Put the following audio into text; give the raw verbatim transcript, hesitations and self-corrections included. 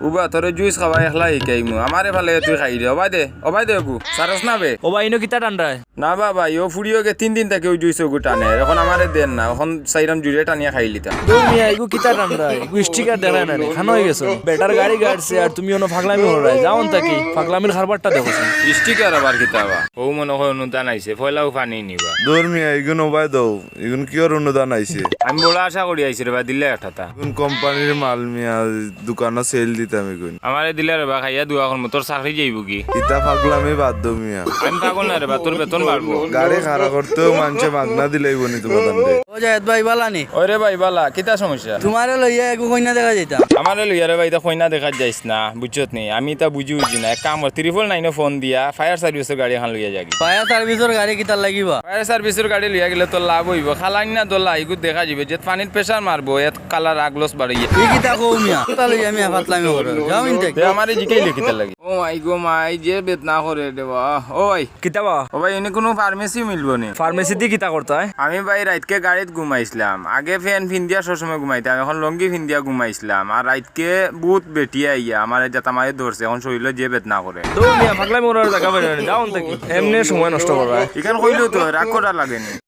উবা, তোরে জুইস খাওয়া একলা হিকাইমু। আমারে ফালে তুই খাই রে। ওবায় দে, ওবায় দে ওগু। সারস না বে? ওবা, ইনো কিতা টানরায়? না বাবা, ইও ফুড়িও গে তিন দিন থাকি ওই জুইস ওগু টানে। এখন আমারে দেন না, এখন সাইরাম জুড়ে টানিয়া খাইলিতাম। দূর মিয়া, ইগু কিতা টানরায়? ইগু স্টিকার দেখায় না রে, খানো অইগেছে। বেটার গাড়ি গাড়ছে আর তুমি অনো ফাগলামি কররায়। যাও অন থাকি, ফাগলামির কারবারটা দেখো। স্টিকার আবার কিতা বা? ও মনো কয় অনুদান আইছে, পয়লাউ পানি নিবা। দূর মিয়া, ইগুন ওবায় দেও, ইগুন কিওর অনুদান আইছে? আমি বড় আশা করি আইছি রে বা, দিলে একটা তা। ইগুন কোম্পানির মাল মিয়া, দোকানো সেল দিতাম ইগুন। আমারে দিলে রে বা, খাইয়া দোয়া করমু, তোর চাকরি যাইবো কি? ইতা ফাগলামি বাদ দেও মিয়া। আমি পাগল না রে বা, তোর বেতন বাড়বো। গাড়ি খাড়া করতেও মানষে মাগনা দিলাইবো নি তোমার দান্ডে। ও জায়েদ ভাই, বালা নি? ওরে ভাই, বালা, কিতা সমস্যা? তোমারে লইয়া এগু কইন্যা দেখা যাইতাম। আমারে লইয়া রে ভাই, ইতা কইন্যা দেখাত যাইস না, বুঝছত নি? আমি ইতা বুঝি বুঝি না। এক কাম কর, ট্রিপল নাইনো ফোন দিয়া ফায়ার সার্ভিসর গাড়ি এখান লইয়া যাগি। ফায়ার সার্ভিসর গাড়ি কিতার লাগিবা? ফায়ার সার্ভিসর গাড়ি লইয়া গেলে তোর লাভ অইবো। খালাইন না দোলা, ইগু দেখা যাইবো। যে পানির প্রেশার মারবো, এত কালার আগলস বাড়াইয়া। ই কিতা কও মিয়া? কিতা লইয়া মিয়া ফাতলামি করো? যাও ইনতে। তে আমারে জিকাইলে কিতা লাগি? ও মাই গো মাই, যে বেদনা করে রে বা। ও ভাই। কিতা বা? ও ভাই, এনে কুনু ফার্মেসি মিলবো নি? ফার্মেসি দি কিতা করতায়? আমি ভাই রাইতকে গাড়িত ঘুমাইছলাম। আগে ফ্যান ফিন্দিয়া সবসময় ঘুমাইতাম, এখন লুঙ্গি ফিন্দিয়া ঘুমাইছলাম। আর রাইতকে ভূত বেটিয়া আইয়া আমারে জাতা মারি ধরছে, এখন শরীলো যে বেদনা করে। দূর মিয়া, ফাগলামি করার জাগা পাইরায় না, যাও অন থাকি। এমনে সময় নষ্ট কররায়। ইখান কইলেও তো রাগ করা লাগে নি।